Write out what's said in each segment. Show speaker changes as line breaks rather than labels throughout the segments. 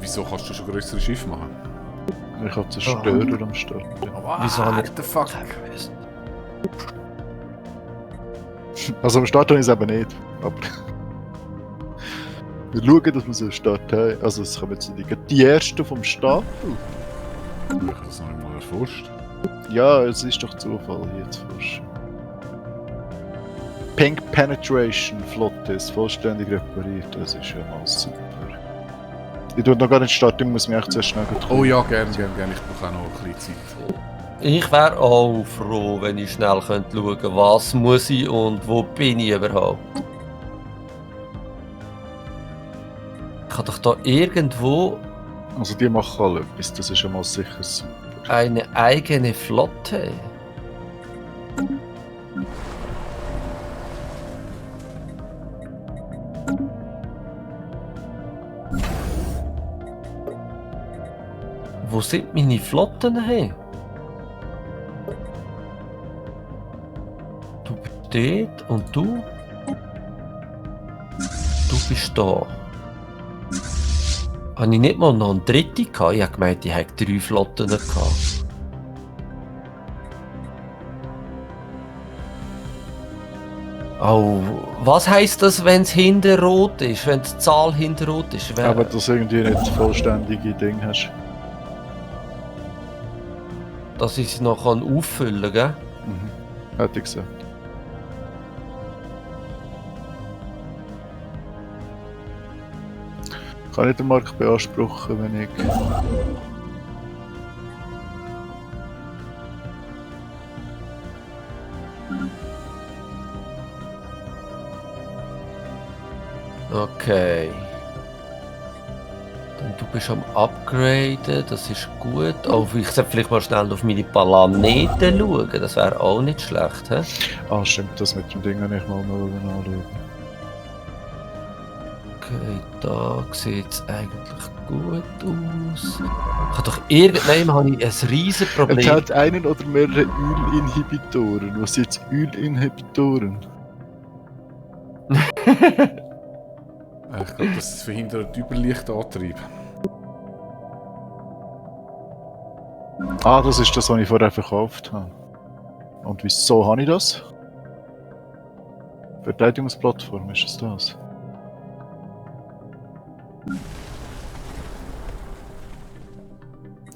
Wieso kannst du schon größere Schiffe machen?
Ich habe Zerstörer am Start.
Wieso habe ich
the fuck?
Also am Start habe ich es eben nicht. Aber wir schauen, dass wir so einen Start haben. Also es kommen jetzt die ersten vom Stapel.
Ich habe das noch nicht mal erforscht.
Ja, es ist doch Zufall hier zu forschen. Pink Penetration Flotte ist vollständig repariert. Das ist ja mal super. Ich tue noch gar nicht starten, ich muss mich echt zuerst schnell
Oh ja, gerne. Ich brauche auch noch ein bisschen Zeit.
Ich wäre auch froh, wenn ich schnell schauen könnte, was muss ich und wo bin ich überhaupt. Ich habe doch da irgendwo
Also die machen alle etwas, das ist schon mal sicher super.
eine eigene Flotte. Wo sind meine Flotten her? Du bist dort und du? Du bist da. Habe ich nicht mal noch eine dritte gehabt? Ich habe gemeint, ich hätte 3 Flotten gehabt. Oh, was heisst das, wenn es hinten rot ist? Wenn die Zahl hinten rot ist?
Aber dass du irgendwie nicht das vollständige Ding hast.
Dass ich sie noch auffüllen kann, gell?
Hätte ich gesagt. Kann ich den Markt beanspruchen, wenn ich...
Okay. Dann du bist am Upgraden, das ist gut. Oh, ich sollte vielleicht mal schnell auf meine Planeten schauen, das wäre auch nicht schlecht, hä?
Ah, stimmt, das mit dem Ding habe ich mal anschauen.
Okay, da sieht es eigentlich gut aus. Ich habe doch irgendwann habe ich ein riesen Problem.
Es hat einen oder mehrere Ölinhibitoren. Was sind jetzt Ölinhibitoren?
Ich glaube, das verhindert Überlichtantrieb.
Ah, das ist das, was ich vorher verkauft habe. Und wieso habe ich das? Verteidigungsplattform, ist es das?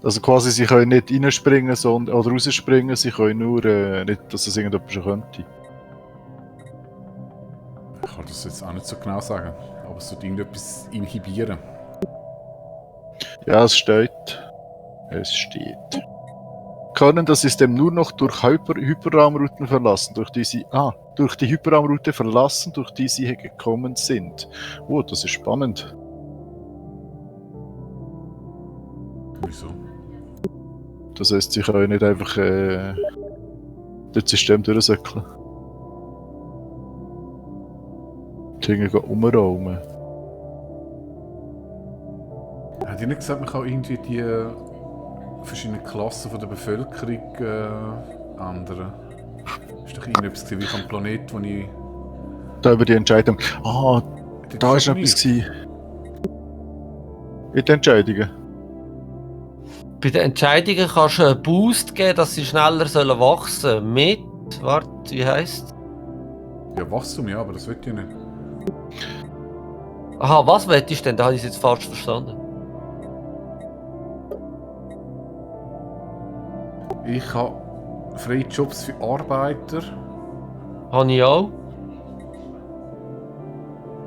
Also quasi, sie können nicht reinspringen oder rausspringen, sie können nur nicht, dass es irgendjemand schon könnte.
Ich kann das jetzt auch nicht so genau sagen, aber es sollte irgendetwas inhibieren.
Ja, es steht. Es steht. Können das System nur noch durch Hyperraumrouten verlassen, durch die Hyperraumroute verlassen, durch die sie gekommen sind. Oh, das ist spannend.
Wieso?
Das heisst, sie können nicht einfach das System durchsäckeln. Die Dinge gehen umraumen.
Hat ihr nicht gesagt, man kann irgendwie die verschiedenen Klassen von der Bevölkerung ändern? Ist doch irgendetwas wie am Planet, wo ich...
Da über die Entscheidung. Ah, da war noch etwas gewesen. In den Entscheidungen.
Bei den Entscheidungen kannst du einen Boost geben, dass sie schneller wachsen sollen. Mit, warte, wie heisst?
Ja, Wachstum, ja, aber das will ich nicht.
Aha, was willst du denn? Da habe ich es jetzt falsch verstanden.
Ich habe freie Jobs für Arbeiter.
Habe ich auch.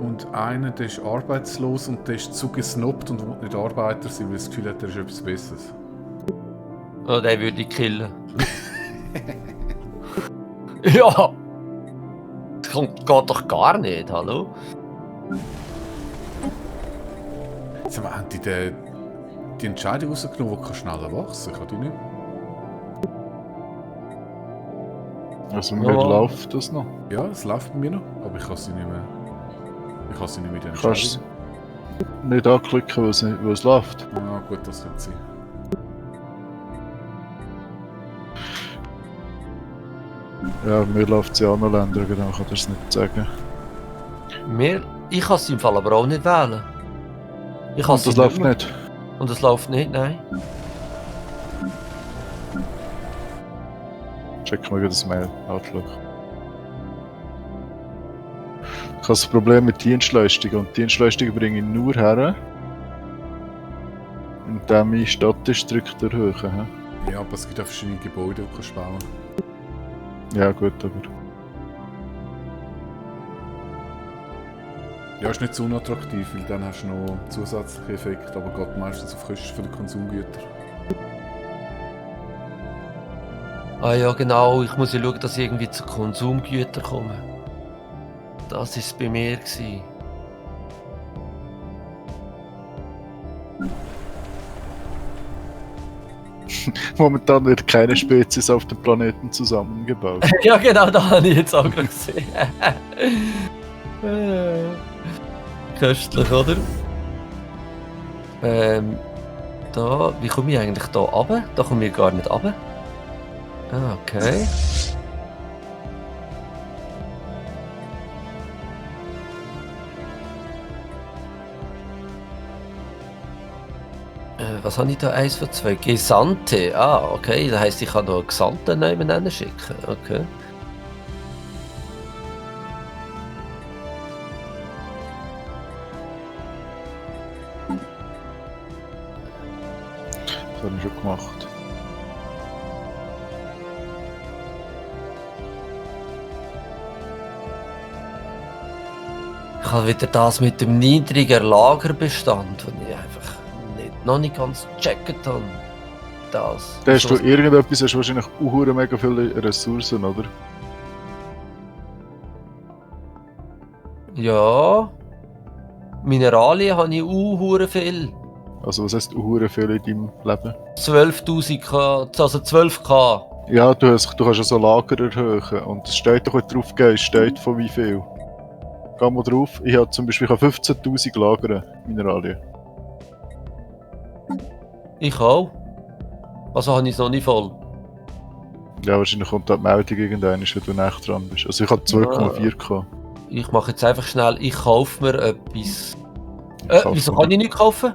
Und einer, der ist arbeitslos und der ist zugesnobbt und will nicht Arbeiter sein, weil er das Gefühl hat, er ist etwas Besseres.
Oh, den würde ich killen. Ja! Das geht doch gar nicht, hallo?
Sag mal, haben die Entscheidung rausgenommen, die schneller wachsen kann? Die nicht?
Also mir läuft das noch.
Ja, es läuft bei mir noch, aber ich kann sie nicht mehr. Ich kann sie nicht mit den
Kannst
Entscheidungen.
nicht anklicken, wo es läuft.
Ja, gut, das wird sein.
Ja, mir läuft es in anderen Ländern, genau, kann ich es nicht sagen.
Ich kann es im Fall aber auch nicht wählen. Ich habe
Und das läuft nicht.
Und es läuft nicht, nein.
Check mal das Mail, Outlook. Ich habe das Problem mit Dienstleistungen und Dienstleistungen bringe ich nur her, indem ich Stadtdistrikt erhöhe. He?
Ja, aber es gibt auch verschiedene Gebäude, die du kannst bauen.
Ja gut, aber...
Ja, ist nicht so unattraktiv, weil dann hast du noch zusätzliche Effekte, aber geht meistens auf Kosten für die Konsumgüter.
Ah ja, genau. Ich muss ja schauen, dass ich irgendwie zu Konsumgütern komme. Das war es bei mir gewesen.
Momentan wird keine Spezies auf dem Planeten zusammengebaut.
Ja, genau, da habe ich jetzt auch gerade gesehen. Köstlich, oder? Da, wie komme ich eigentlich da runter? Da komme ich gar nicht runter. Ah, okay. Was habe ich da? 1 von 2. Gesandte. Ah, okay. Das heisst, ich kann da einen Gesandten nebeneinander schicken. Okay.
Das habe ich schon gemacht.
Ich habe wieder das mit dem niedrigen Lagerbestand, den ich einfach noch nicht ganz gecheckt habe. Das.
Da hast du irgendetwas, hast du wahrscheinlich auch mega viele Ressourcen, oder?
Ja. Mineralien habe ich auch viel.
Also was heißt auch viel in deinem Leben?
12.000 K, also 12k.
Ja, du kannst ja so Lager erhöhen und es steht doch, wenn du drauf gehst, steht von wie viel. Geh mal drauf, ich habe zum Beispiel 15.000 Lager Mineralien.
Ich auch. Also habe ich es noch nicht voll.
Ja, wahrscheinlich kommt da die Meldung irgendwann, wenn du nicht dran bist. Also ich habe 2,4k.
Ich mache jetzt einfach schnell, ich kaufe mir etwas. Wieso kann ich nicht kaufen?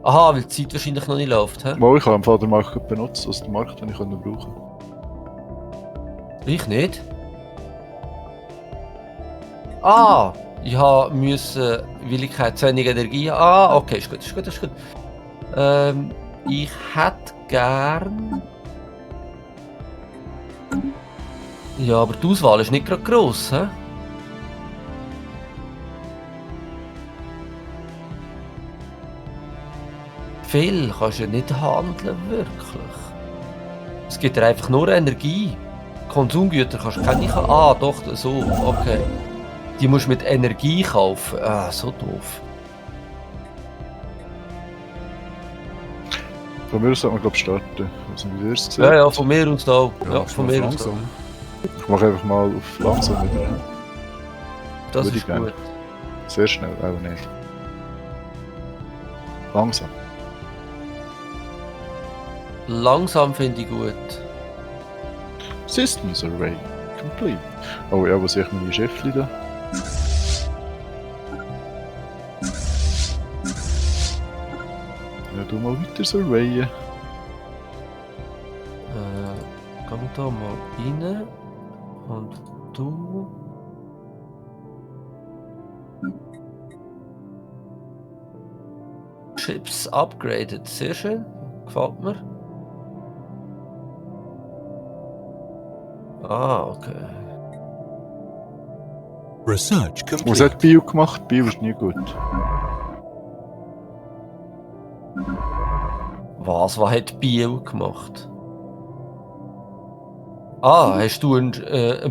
Aha, weil die Zeit wahrscheinlich noch nicht läuft. He?
Mal, ich habe den Markt benutzt, also den Markt, den ich brauchen konnte.
Ich nicht. Ah, ich habe müssen Willigkeit zu wenig Energie. Ah, okay, ist gut, ist gut, ist gut. Ich hätte gern. Ja, aber die Auswahl ist nicht gerade gross, hä? Viel kannst du ja nicht handeln, wirklich. Es gibt dir einfach nur Energie. Konsumgüter kannst du keine kaufen. Ah, doch, so, okay. Die musst du mit Energie kaufen. Ah, so doof.
Von mir aus sollte man glaube ich starten. Also wie du es gesehen?
Ja, ja, von mir aus auch.
Ja,
Ja, von mir aus auch.
langsam.
Ich mache einfach mal auf langsam wieder.
Das
Würde
ist
ich gerne.
gut.
Sehr schnell, auch nicht. Langsam.
Langsam finde ich gut.
System Survey complete. Oh ja, wo sehe ich meine Schäfli da? Ja, du mal weiter surveyen.
Gehen wir da mal rein. Und du. Chips upgraded. Sehr schön. Gefällt mir. Ah, okay.
Research
Was
complete.
hat Bio gemacht? Bio ist nie gut.
Was hat Bio gemacht? Ah, hast du einen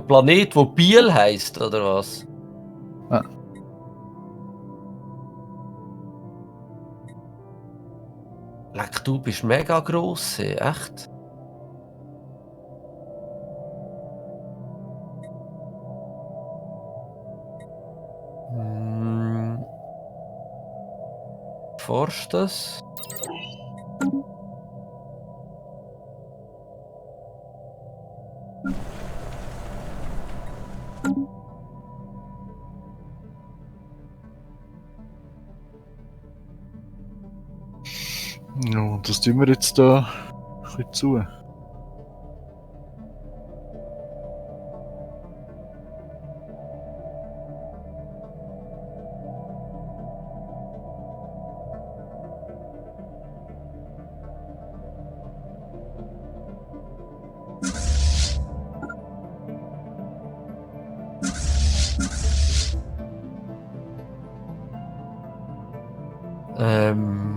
Planet, der Biel heisst, oder was?
Ja.
Leck, du bist mega gross, echt? Forst das?
Ja, und das tun wir jetzt da ein bisschen zu.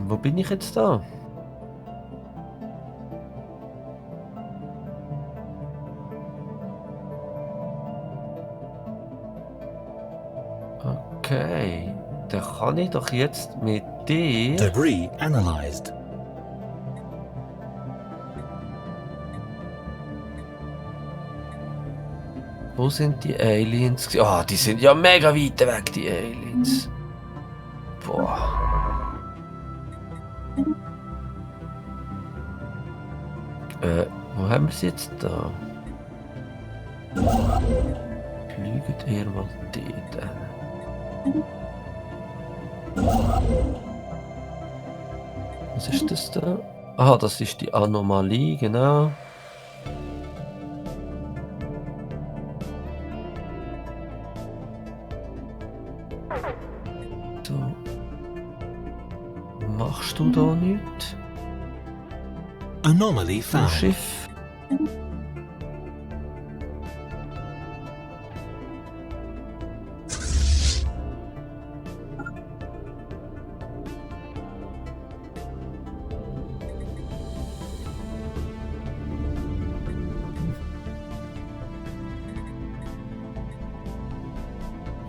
Wo bin ich jetzt da? Okay, dann kann ich doch jetzt mit dir...
Debris analyzed.
Wo sind die Aliens? Ah, die sind ja mega weit weg, die Aliens. Boah. Wo haben wir sie jetzt da? Fliegt ihr mal dort hin. Was ist das da? Ah, das ist die Anomalie, genau. So. Machst du da nichts?
Anomaly
Du
found.
Schiff?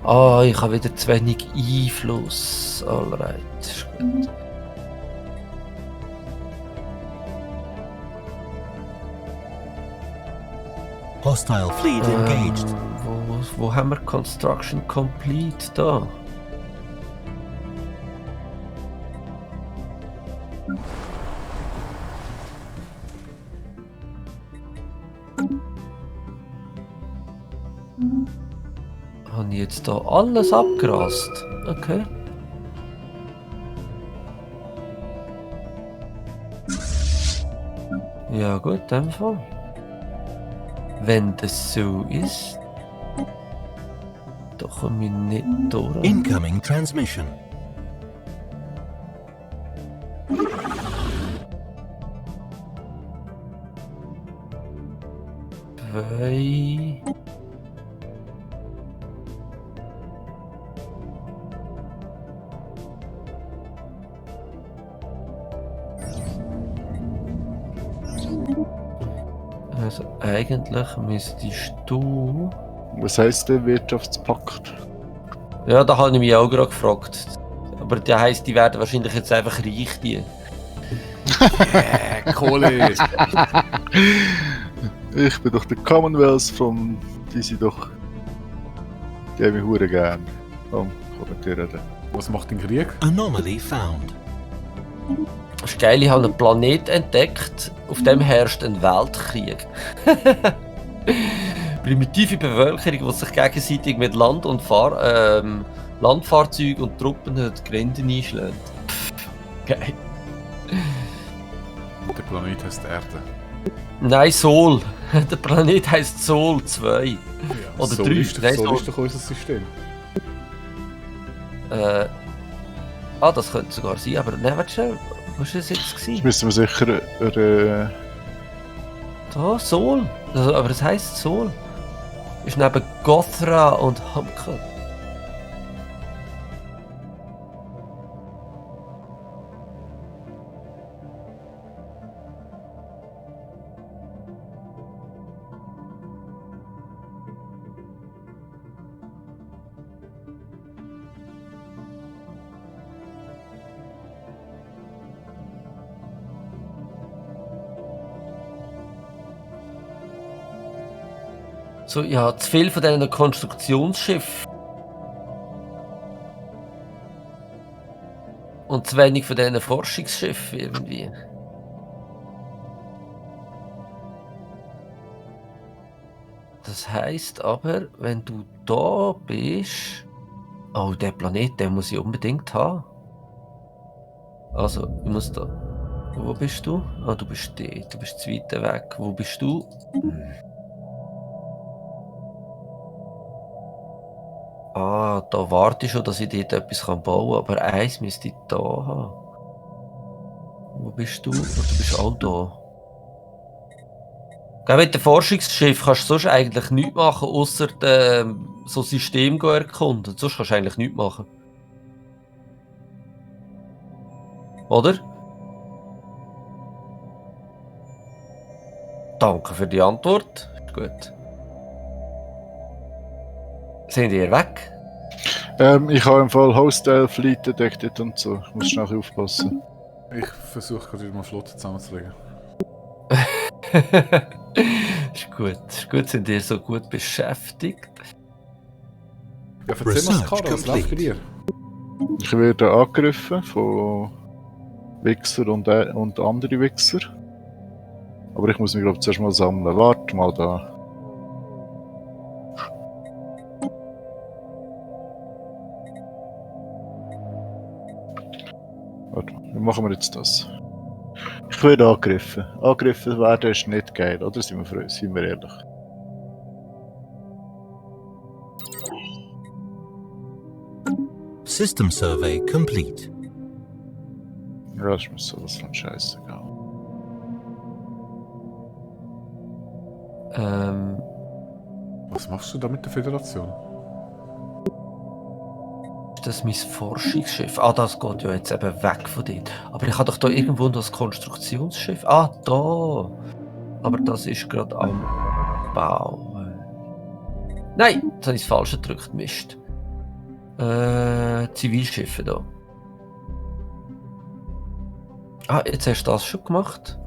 Ah, ich habe wieder zu wenig Einfluss. Alright, ist gut.
Hostile fleet engaged.
Wo haben wir Construction Complete da? Habe ich jetzt da alles abgerast? Okay. Ja gut, in dem Fall. Wenn das so ist, da komme ich nicht durch.
Incoming transmission.
Zwei. Also eigentlich müsstest du...
Was heisst der Wirtschaftspakt?
Ja, da habe ich mich auch gerade gefragt. Aber der heisst, die werden wahrscheinlich jetzt einfach reich, die.
Kohle!
Ich bin doch der Commonwealth von... Die sind doch... Die haben mich hure gern. Komm, kommentieren.
Was macht den Krieg?
Anomaly found.
Das ist geil, ich habe einen Planet entdeckt, auf dem herrscht ein Weltkrieg. Primitive Bevölkerung, die sich gegenseitig mit Land und Landfahrzeugen und Truppen die Grenzen einschlägt. Geil.
Der Planet heißt Erde.
Nein, Sol. Der Planet heisst Sol 2.
Ja,
Oder
so
3.
ist,
Nein,
so
Sol.
ist doch unser System.
Das könnte sogar sein, aber nein, warte schnell. Was war das jetzt?
Jetzt
Gewesen?
müssen wir sicher...
Da, Sol. Also, aber es heisst Sol. Ist neben Gothra und Hamka. So, ja, zu viel von diesen Konstruktionsschiffen. Und zu wenig von diesen Forschungsschiffen irgendwie. Das heisst aber, wenn du da bist... Oh, der Planet, den muss ich unbedingt haben. Also, ich muss da... Wo bist du? Ah, du bist dort. Du bist zu weit weg. Wo bist du? Ah, da warte ich schon, dass ich dort etwas bauen kann. Aber eins müsste ich da haben. Wo bist du? Oh, du bist auch da. Gell, mit dem Forschungsschiff kannst du sonst eigentlich nichts machen, außer so System erkunden. Sonst kannst du eigentlich nichts machen. Oder? Danke für die Antwort. Ist gut. Sind ihr weg?
Ich habe im Fall Hostile Fleet Detected und so. Ich muss schnell aufpassen.
Ich versuche gerade wieder mal Flotte zusammenzulegen.
Ist gut, sind ihr so gut beschäftigt.
Ja, erzähl mal, Skara, was läuft bei dir?
Ich werde angegriffen von Wichser und andere Wichser. Aber ich muss mich, glaube ich, zuerst mal sammeln. Warte mal da. Warte mal, wie machen wir jetzt das? Ich werde angegriffen. Angegriffen werden ist nicht geil, oder? Sind wir ehrlich.
System survey complete.
Ja, das ist mir sowas von scheißegal.
Was machst du da mit der Föderation?
Ist das mein Forschungsschiff? Ah, das geht ja jetzt eben weg von dort. Aber ich habe doch da irgendwo das Konstruktionsschiff. Ah, da. Aber das ist gerade am Bauen. Nein, jetzt habe ich das Falsche gedrückt. Mist. Zivilschiffe da. Ah, jetzt hast du das schon gemacht.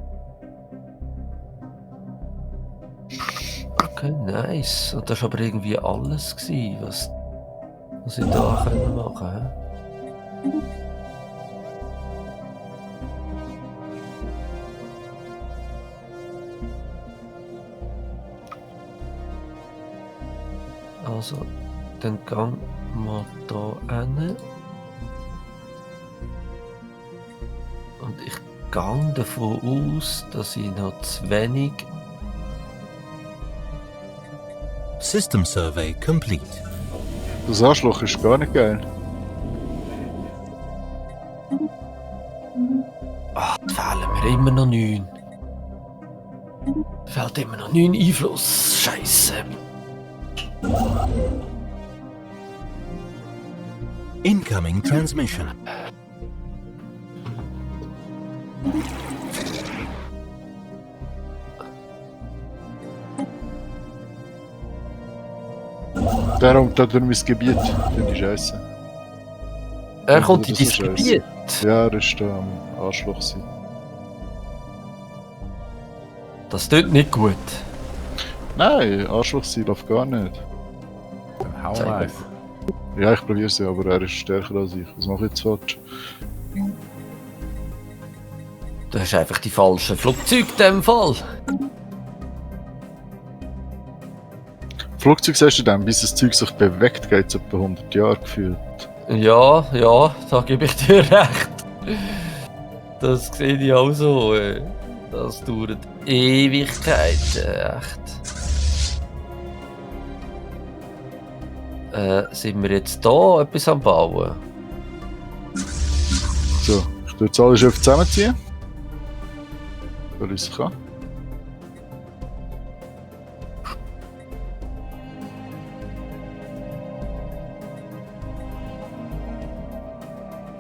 Okay, nice. Und das war aber irgendwie alles gewesen, was ich da können machen konnte. Also, dann gehen wir da hin. Und ich gehe davon aus, dass ich noch zu wenig.
System survey complete.
Das Arschloch ist gar nicht geil.
Ah, da fehlen mir immer noch 9. Fehlt immer noch 9 Einfluss. Scheiße.
Incoming transmission.
Der räumt da durch mein Gebiet. Finde ich scheiße.
Er kommt in
Das ist
dein
scheiße.
Gebiet.
Ja, er ist da am Arschloch sein.
Das tut nicht gut.
Nein, Arschloch sein läuft gar nicht.
Dann hau
Zeig
mal
mal.
eins.
Ja, ich probiere es ja, aber er ist stärker als ich. Was mache ich jetzt falsch?
Du hast einfach die falschen Flugzeuge in dem Fall.
Flugzeug sagst du dann, bis das Zeug sich bewegt, geht es etwa 100 Jahre gefühlt.
Ja, da gebe ich dir recht. Das sehe ich auch so. Das dauert Ewigkeiten, echt. Sind wir jetzt da etwas am Bauen?
So, ich tue jetzt alle Schiffe zusammenziehen. Weil ich es kann.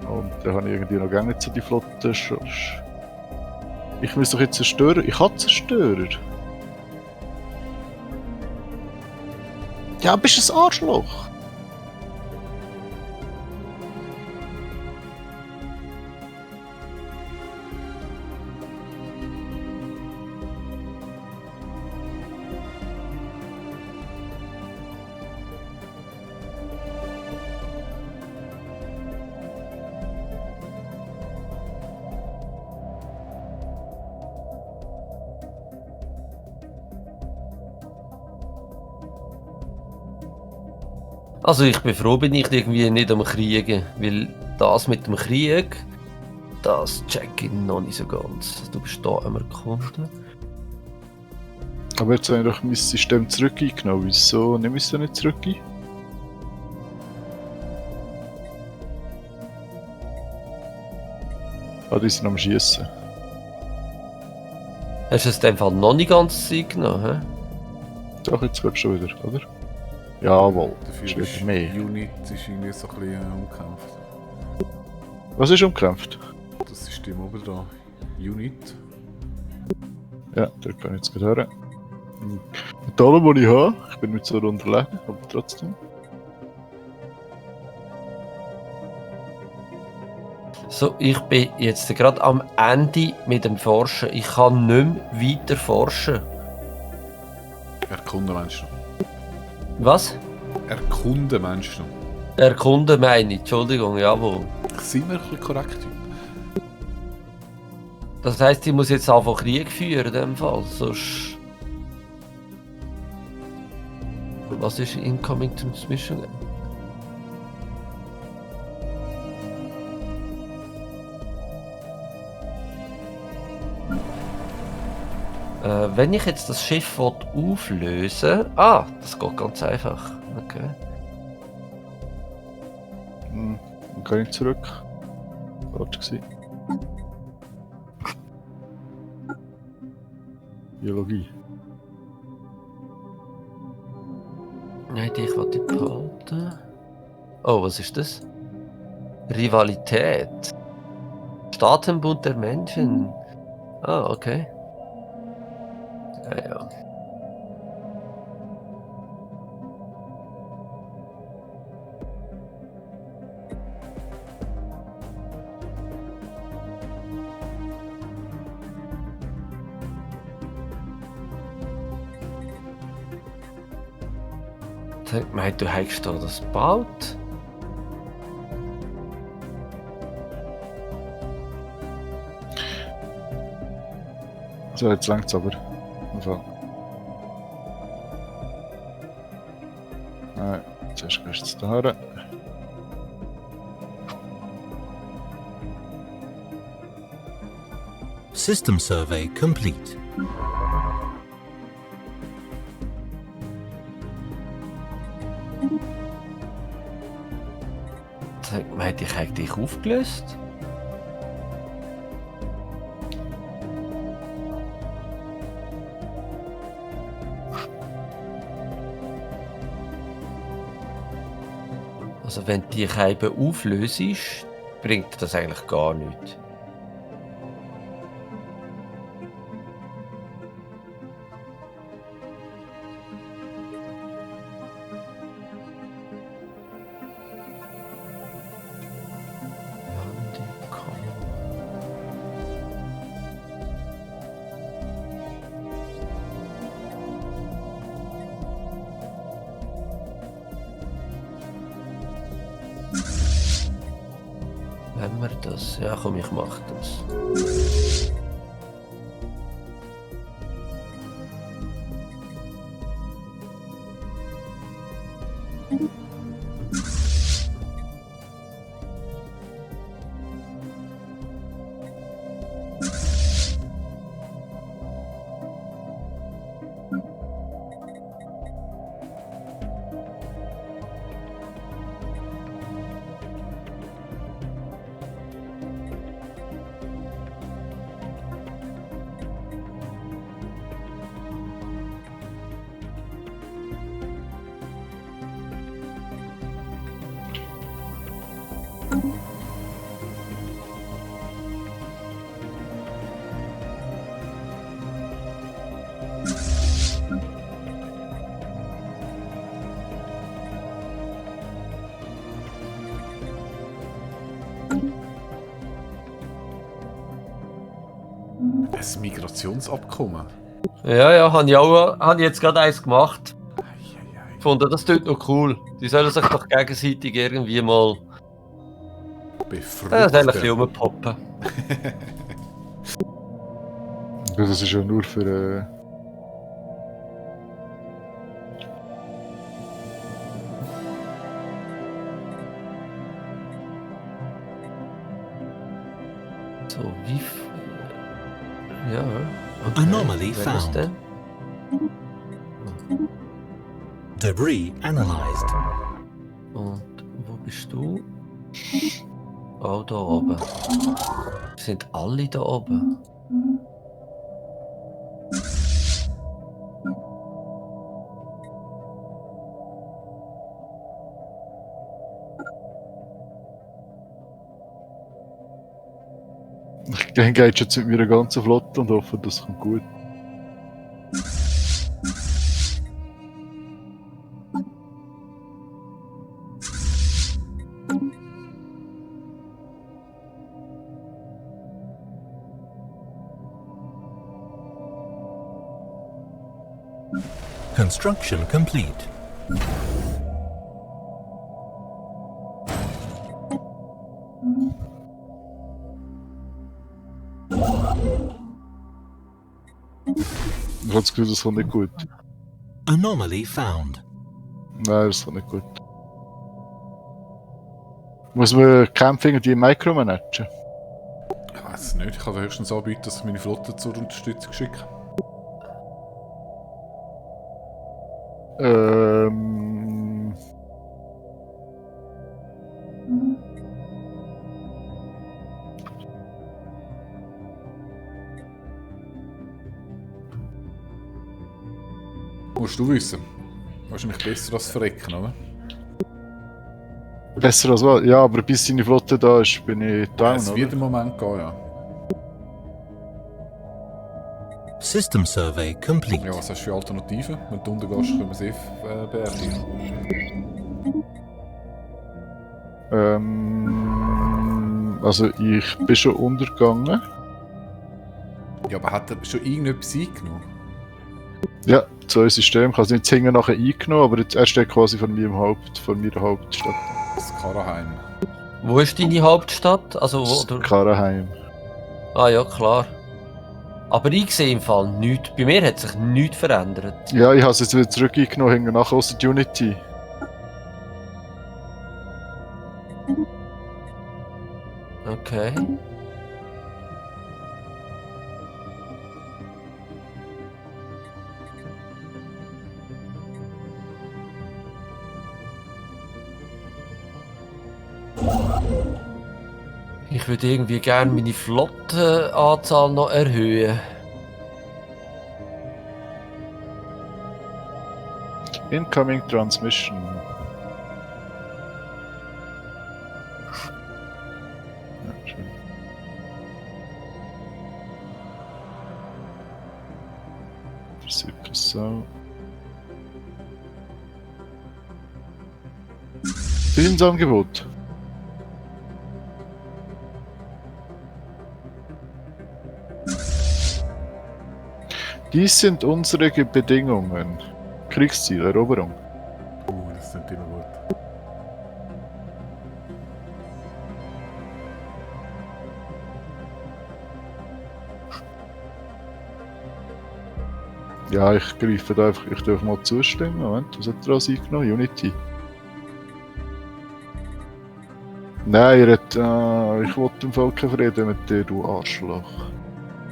Und dann habe ich irgendwie noch gar nicht so die Flotte. Ich muss doch jetzt zerstören. Ich habe Zerstörer. Ja, bist du ein Arschloch?
Also ich bin froh, bin ich irgendwie nicht am Kriegen, weil das mit dem Krieg, Das check ich noch nicht so ganz. Du bist da am Erkunden.
Aber jetzt habe ich doch mein System zurück eingenommen. Wieso nehme ich es denn nicht zurück ein? Ah, die sind am Schiessen.
Hast du es in dem Fall noch nicht ganz Zeit genommen? Hä?
Doch, jetzt geht schon wieder, oder? Jawohl,
Dafür
ist
ist
wieder mehr.
Unit ist irgendwie so ein bisschen umgekämpft.
Was ist umgekämpft?
Das System oben da. Unit.
Ja, da kann ich jetzt gerade hören. Mit allem, was ich habe, ich bin mit so unterlegen, aber trotzdem.
So, ich bin jetzt gerade am Ende mit dem Forschen. Ich kann nicht mehr weiter forschen.
Erkunden meinst du?
Was?
Erkunden meinst du?
Erkunden meine ich, Entschuldigung, jawohl.
Sind wir ein bisschen korrekt?
Das heisst, ich muss jetzt einfach Krieg führen in dem Fall, sonst... Was ist Incoming Transmission? Wenn ich jetzt das Schiff auflösen will... Ah, das geht ganz einfach. Okay.
Dann kann ich zurück. Dort gewesen. Biologie.
Nein, dich wollte ich behalten. Oh, was ist das? Rivalität. Staatenbund der Menschen. Ah, okay. Ja, ja. Ich meine, du hast da das gebaut?
So, jetzt längt's aber. Also. Nein, zuerst gehst du da her.
System survey complete.
Ich meine, ich habe dich aufgelöst? Also wenn du dich eben auflöst, bringt das eigentlich gar nichts. Wenn wir das... Ja komm, ich mach das.
Ein Migrationsabkommen.
Ja, habe ich jetzt gerade eins gemacht.
Eieiei.
Gefunden, das tut noch cool. Die sollen sich doch gegenseitig irgendwie mal... das ein bisschen rumpoppen.
Das ist ja nur für.
So, wie viel? Ja. Okay.
Anomaly
Wer ist
found.
denn?
Debris analyzed.
Und wo bist du? Oh, da oben. Sind alle da oben?
Ich engage jetzt mit meiner ganzen Flotte und hoffe, das kommt gut.
Construction complete.
Ich habe das Gefühl, das kommt nicht gut.
Anomaly found.
Nein, das kommt nicht gut. Muss man Kämpfe irgendwie micromanagen?
Ich weiß es nicht. Ich kann höchstens anbieten, dass ich meine Flotte zur Unterstützung schicke.
Ähm.
Musst du wissen. Wahrscheinlich besser als verrecken, oder?
Besser als was? Ja, aber bis seine Flotte da ist, bin ich down,
Es
oder?
wird im Moment gehen, ja.
System survey complete.
Ja, was hast du für Alternativen? Wenn du unten gehst, können wir es beerdigen.
Also ich bin schon untergegangen.
Ja, aber hat er schon irgendetwas eingenommen?
Ja, zu unserem System. Ich habe es nicht zwingend nachher eingenommen, aber jetzt, er steht quasi von meiner Hauptstadt.
Das Karaheim.
Wo ist deine Hauptstadt? Also, wo,
Das Karaheim.
Ah ja, klar. Aber ich sehe im Fall nichts. Bei mir hat sich nichts verändert.
Ja, ich habe es jetzt wieder zurück eingenommen, hängen nachher aus der Unity.
Okay. Ich würde irgendwie gerne meine Flottenanzahl noch erhöhen.
Incoming Transmission. Ja, schön. Circa so. Filmsangebot. Dies sind unsere Bedingungen. Kriegsziel, Eroberung.
Das sind immer gut.
Ja, ich greife da einfach, ich darf mal zustimmen. Moment, was hat er alles eingenommen? Unity. Nein, er hat, ich wollte im Fall keinen Frieden mit dir, du Arschloch.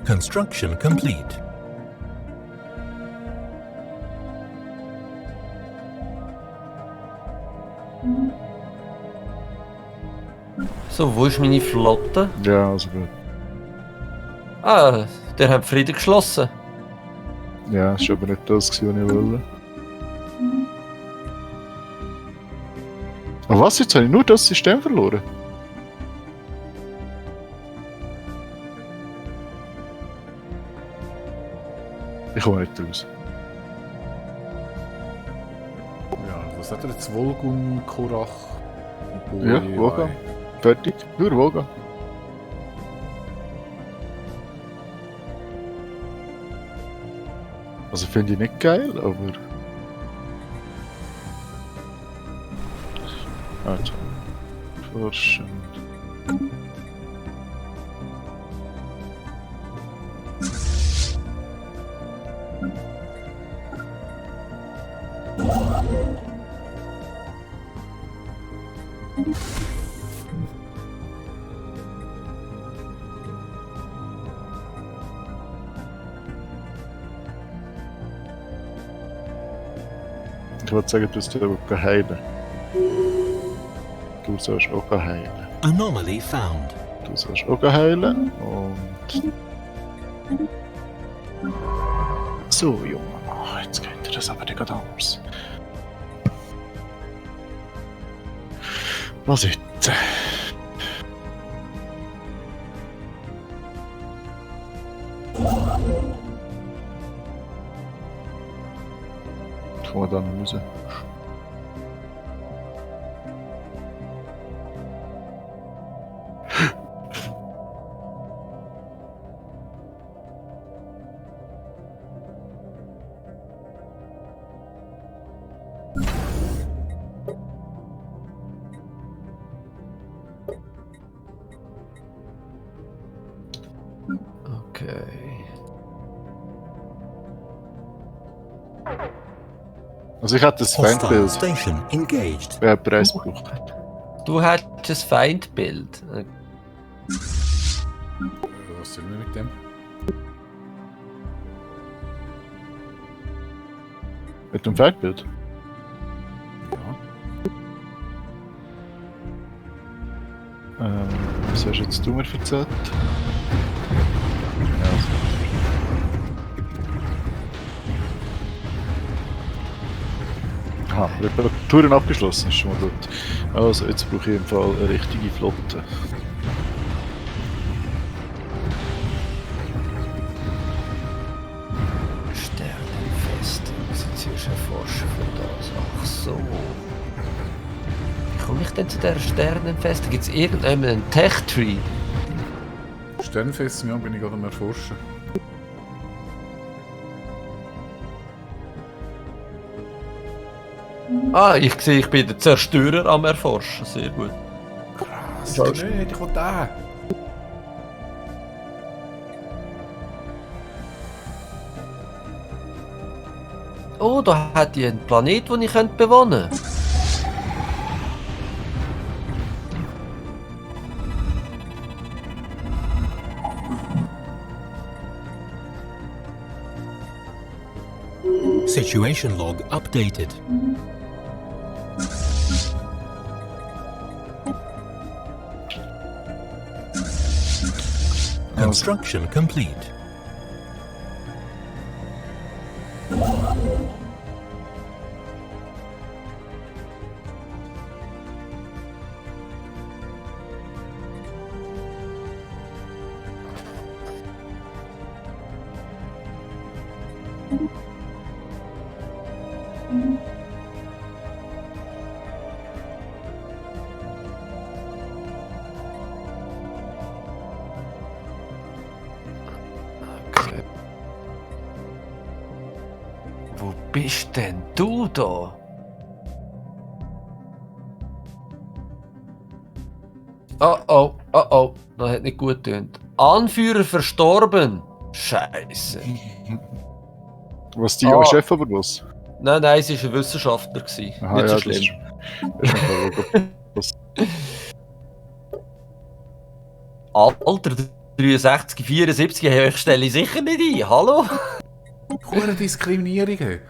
Construction complete.
So, wo ist meine Flotte?
Ja, also gut.
Ah, der hat Frieden geschlossen.
Ja, das war aber nicht das, was ich wollte. Aber was, jetzt habe ich nur das System verloren? Ich komme nicht raus.
Ja, was hat er jetzt? Volgun, Korach,
Ja, Voga. Fertig. Nur Voga. Also finde ich nicht geil, aber... Also. Forschen. Ich wollte sagen, du sollst heilen. Du sollst auch heilen.
Anomaly found.
Du sollst auch heilen. Und... So, Junge, jetzt geht das aber nicht anders. Was ist das? Kommen wir da noch raus?
Okay.
Also ich hätte das
Hostile
Feindbild,
station engaged.
wer Preis braucht.
Du hättest ein Feindbild.
Was sollen wir mit dem?
Mit dem Feindbild?
Ja.
Was hast jetzt du mir erzählt? Aha, Reparaturen abgeschlossen, ist schon mal gut. Also, jetzt brauche ich im Fall eine richtige Flotte.
Sternenfest. Was jetzt hier erforschen von das? Ach so. Wie komme ich denn zu dieser Sternenfest? Gibt es irgendeinen Tech-Tree?
Sternfest, ja, bin ich gerade am Erforschen.
Ah, ich sehe, ich bin der Zerstörer am Erforschen. Sehr gut.
Krass,
Ja,
nicht, ich will den.
Oh, da hat die einen Planet, den ich bewohnen könnte.
Situation log updated. Construction complete.
Okay. Wo bist denn du da? Oh oh, oh oh, das hat nicht gut getönt. Anführer verstorben. Scheiße.
Was, die
Ah.
Chef oder was?
Nein, nein, es war ein Wissenschaftler.
Aha,
Nicht so
das
schlimm.
ist schon
Alter, 63, 74, ich stelle ich sicher nicht ein. Hallo?
Hure Diskriminierungen.